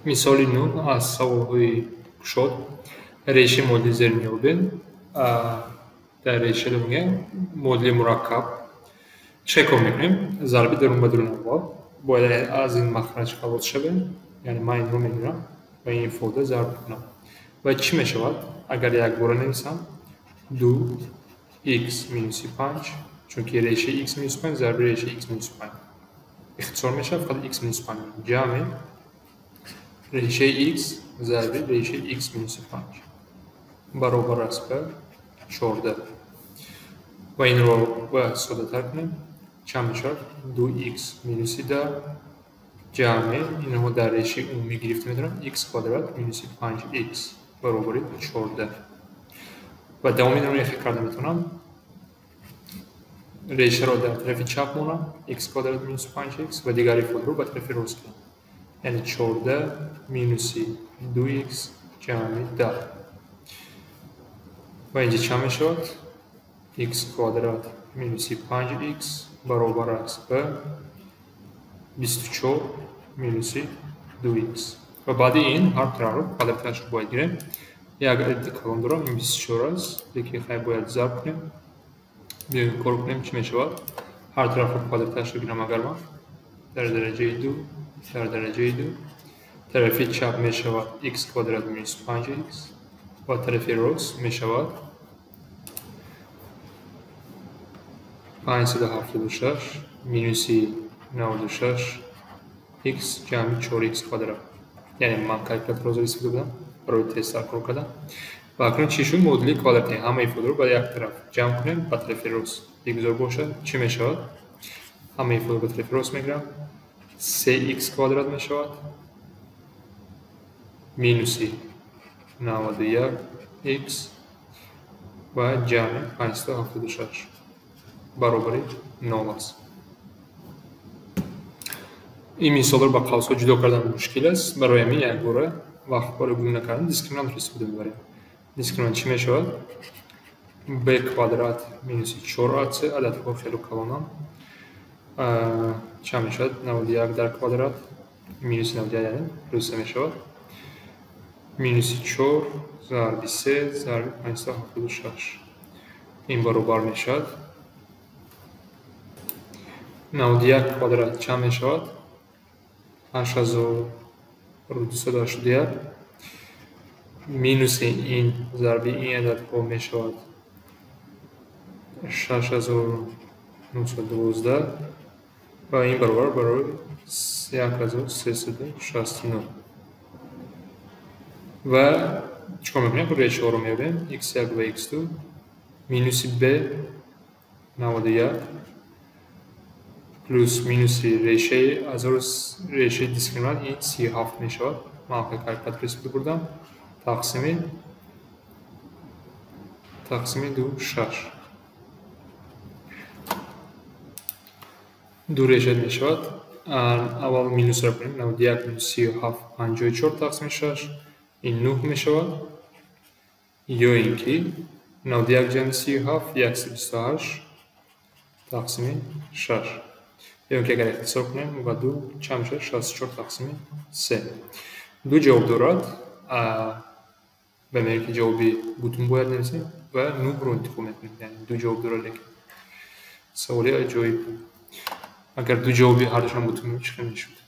Мисоли нӯҳ аз саволҳои кушод. Решаи модули зер меёбем. Дар реша мегӯям модули мураккаб. Чӣ кор мекунем? Зарби дарун ба дарун аввал. Бояд аз ин махраҷ халос шавем. Яъне ман инро мегирам ва ин ифода зарб мекунам. Ва чӣ мешавад, агар якбора нависам? 2 x минуси 5, чунки решаи x минус 5 зарби решаи x минус 5 ихтисор мешавад, фақат x минус 5 ҷамъи решаи x зарби решаи x минуси 5 баробар аст ба 14. Ва инро бояд соддатар кунем. Чанд мешавад? 2x минуси 10 ҷамъи инҳо дар решаи умумӣ гирифта метавонам x квадрат минуси 5x баробари 14. Ва давоми инро яхе карда метавонам. Решаро дар тарафи чап монам, x квадрат минус 5x, ва дигар ифодаро ба тарафи рост кунам. Яъне 14 минуси 2x ҷамъи 10. Ва инҷа чанд мешавад? X квадрат минуси 5x баробар аст ба 24 минуси 2x. Ва баъди ин ҳар тарафро квадраташро бояд гирем. Як адади калон дорам, ин 24 аст, лекин хай бояд зарб кунем. Биёем кор кунем, чӣ мешавад? Ҳар тарафро квадраташро гирам агар ман дар дараҷаи 2, дар дараҷаи 2, тарафи чап мешавад x квадрат минус 5x ва тарафи рост мешавад 576 минуси 96 x ҷамъи 4x квадрат. Яъне ман калькуляторро истифода будам барои тезтар кор кардан. Ва акнун чӣ шуд? Модули квадрати ҳама ифодаро ба як тараф ҷамъ кунем, ба тарафи рост бигузор бошад. Чӣ мешавад? Ҳама ифодаро ба тарафи рост мегирам. 3x квадрат мешавад минуси 91x ва ҷамъи 576 баробари 0 аст. Ин мисолро ба қавсҳо ҷудо кардан мушкил аст. Барои ҳамин якбора вақт барои гум накардан дискриминантро истифода мебарем. Дискриминант чӣ мешавад? B квадрат минуси 4ac, ададҳо хело калонанд. Чанд мешавад? 91 дар квадрат минуси 91, яъне плюс 3 мешавад. Минуси 4 зарби 3 зарби 576. Ин баробар мешавад 91 квадрат чанд мешавад? 8281 минуси ин зарби ин ададҳо мешавад 6912 ва ин баробар барои 1369. Ва чӣ кор мекунем? Решаҳоро меёбем. x1 ва x2 минуси b 91 плюс минуси решаи решаи дискриминант ин 37 мешавад. Ман калькулятор истифода бурдам. Тақсими 2 6. Ду реша мешавад. Аввал минусро кунем. 91 минус 37 54 тақсими 6 ин 9 мешавад. Ё ин ки 91 ҷамъи 37 128 тақсими 6. Ё ки агар ихтисор кунем ва 2 чанд мешавад? 64 тақсими 3. Ду ҷавоб дорад. Ба меъёре ки ҷавоби бутун бояд нависем ва 9-ро интихоб мекунем. Яъне ду ҷавоб дорад, лекин саволи аҷоиб. Агар ду ҷавоби ҳардушон бутун чӣ хел мешуд?